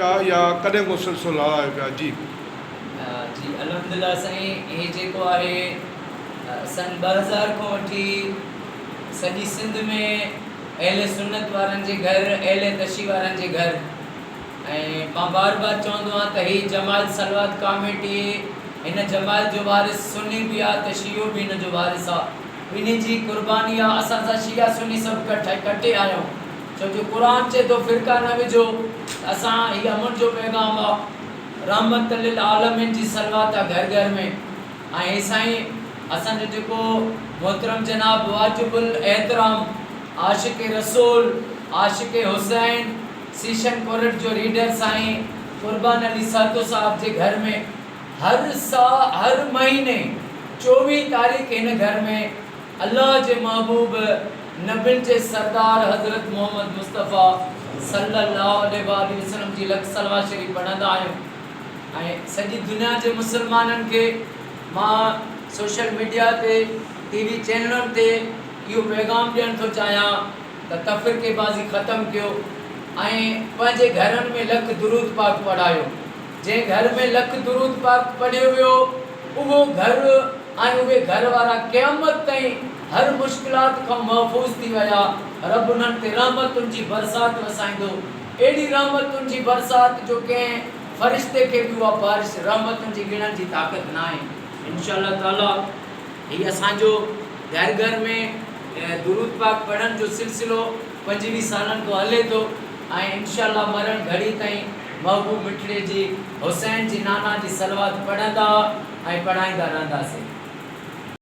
پيا يا ڪڏهن کان سلسلو هلايو پيا جي. جي الحمدلله سائين هي جيڪو آهي سن 2000 کان وٺي سڄي سنڌ ۾ اهل سنت وارن جي گهر اهل تشيع وارن جي گهر ۽ مان بار بار چوندو آهيان ته هي جماعت صلوات ڪاميٽي هن جماعت جو وارث سني به آ ته شيعو به هن جو وارث آ ٻنهي جي قرباني آ اسان سان شيعا سني سڀ ڪٺي آهيون ڇو جو قرآن چئي ٿو فرقا نه وجهو ته اسان هي امن جو پيغام آ رحمت للعالمين جي صلوات آ گهر گهر ۾ ۽ هي سائين اسان جو جيڪو محترم جناب واجب الاحترام عاشق رسول عاشق حسين سيشن ڪورٽ جو ريڊر سائين قربان علي سهتو صاحب جي گهر ۾ هر سا هر مهيني 24 تاريخ هن گهر ۾ الله جي محبوب نبين جي سردار حضرت محمد مصطفيٰ صلي الله عليه واٰله وسلم جي لک صلوات شريف پڙهندا آهيون ۽ سڄي دنيا جي مسلمانن کي مان سوشل ميڊيا تي ٽي وي چينلن تي اهو پيغام ڏيڻ ٿو چاهيان ته تفرقي بازي ختم ڪيو ۽ پنهنجي گهرن ۾ لک درود پاڪ پڙهايو جنهن گهر ۾ لک درود پاڪ پڙهيو ويو اهو گهر ۽ اهي گهر وارا قيامت تائين هر مشڪلات کان محفوظ ٿي ويا رب انهن تي رحمتن جي برسات وسائيندو اهڙي رحمتن جي برسات جو ڪنهن فرشتي کي به اها بارش رحمتن جي ڳڻڻ جي طاقت ناهي. انشاء الله تعالي هي اسان جو گهر گهر ۾ درود پاڪ پڙهڻ جو سلسلو 25 سالن کان هلي ٿو ۽ انشاء الله مرڻ گهڙي تائين محبوب مٺڙي جي حسين جي نانا جي صلوات پڙهندا ۽ پڙهائيندا رهنداسين.